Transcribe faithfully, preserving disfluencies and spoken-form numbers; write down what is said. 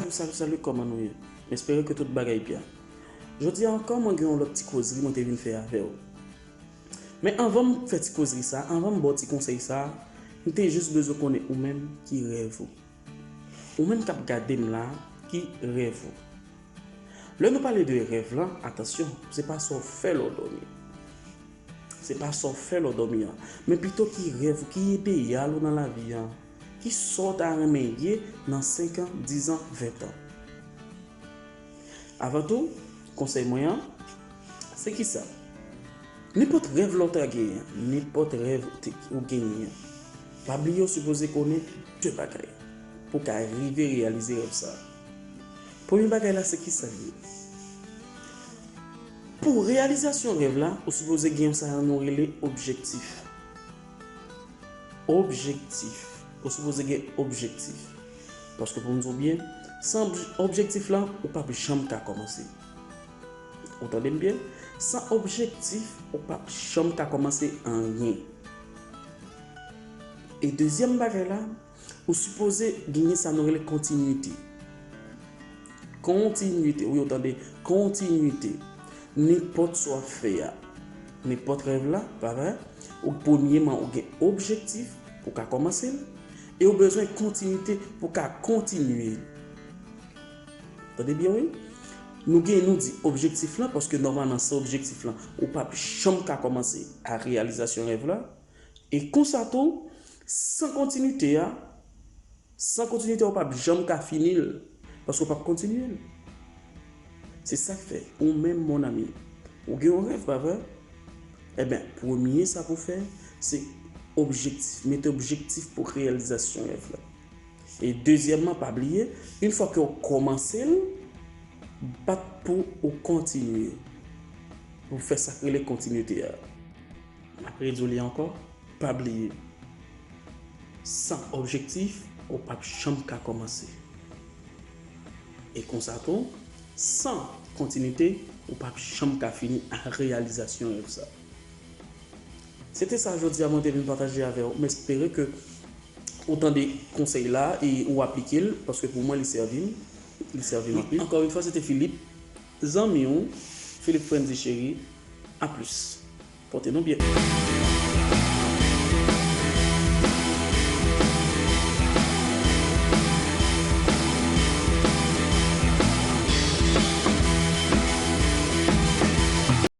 Salut, salut, kòman nou ye? M espere ke tout bagay byen. Jodi a ankò, mwen gen yon lòt ti kozri mwen te vin fè avè w. Men anvan m fè ti kozri sa, anvan m ba w ti konsèy sa, m te jis bezwen konnen ou menm ki rèv ou. Ou menm k ap gade m la, ki rèv ou. Lè nou pale de rèv lan, atansyon, se pa sa w fè lè w dòmi. Se pa sa w fè lè w dòmi an, men pito ki rèv ou, ki ideyal ou nan lavi an. Ki sa w ta renmen ye nan senk an, diz an, ven an? Avan tou, konsèy mwen an, se kisa? Nenpòt rèv lè w ta genyen, nenpòt rèv ou te- ou genyen an, pa bliye w sipoze konnen de bagay pou w ka rive reyalize rèv sa a. Premye bagay la, se kisa l ye? Pou reyalizasyon rèv la, ou sipoze gen sa nou rele objektif. Objektif. Ou sipoze gen objektif. Paske pou m di w byen, san obj- objektif la, ou p ap janm ka kòmanse. Ou tande m byen? San objektif, ou p ap janm ka kòmanse anyen. E dezyèm bagay la, ou sipoze genyen sa nou rele kontinite. Kontinite, wi, ou tande, kontinite. Nenpòt sa w ap fè a, nenpòt rèv la, pa vre? Ou, premyèman, ou gen objektif pou w ka kòmanse l, e ou bezwen kontinite pou w ka kontinye l. Tande byen, wi. Nou gen, nou di objektif lan, paske nòmalman, san objektif lan, ou p ap janm ka kòmanse a reyalizasyon rèv la. E konsa tou, san kontinite a, san kontinite a, ou p ap janm ka fini l, paske ou p ap kontinye l. Se sa k fè, ou menm, mon ami, ou gen yon rèv, pa vre? Ebyen, premye sa pou w fè, se objektif, mete objektif pou reyalizasyon rèv la. E dezyèmman, pa bliye, yon fwa ke w kòmanse l, bat pou ou kontinye, pou w fè sa k rele kontinite a. M ap redi w li ankò, pa bliye, san objektif, ou p ap janm ka kòmanse. E konsa tou, san kontinite, ou p ap janm ka fini a reyalizasyon rèv sa. Se te sa jodi a mwen te vin pataje avè w. M espere ke ou tande konsèy la e ou aplike l, paske pou mwen li sèvi m, li sèvi m anpil. Ankò yon fwa, se te Philippe, zanmi w, Philippe Frenzy Chéri. A plis. Pòte nou byen.